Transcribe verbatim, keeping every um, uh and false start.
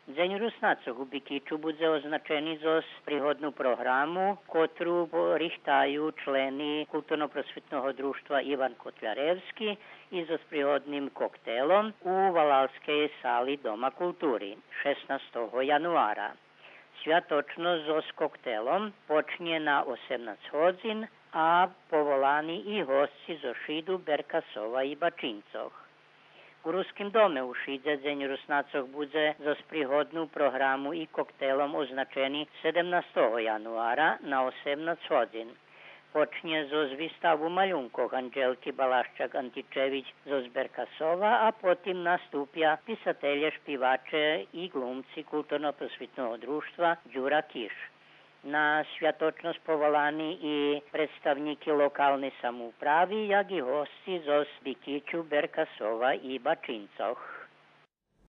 Дзень Руснацох у Бикичу будзе означени зоз пригодну програму, котру по-, рихтаю члени Културно-просвитного дружтва „Иван Котляревски” и зоз пригодним коктелом у валалскей сали Дома култури шеснастого януара. Святочносц зоз коктелом почнє на осемнац годзин, а поволани и госци зоз Шиду, Беркасова и Бачинцох. У Руским доме у Шидзе Дзень Руснацох будзе зоз пригодну програму и коктелом означени седемнастого януара на осемнац годзин. Почнє зоз виставу малюнкох Анджелки Балащак-Античевич зоз Беркасова, а потим наступя писателє, шпиваче и глумци Културно-просвитного дружтва „Дюра Киш”. На святочносц поволани и представнїки локалней самоуправи, як и госци зоз Бикичу, Беркасова и Бачинцох.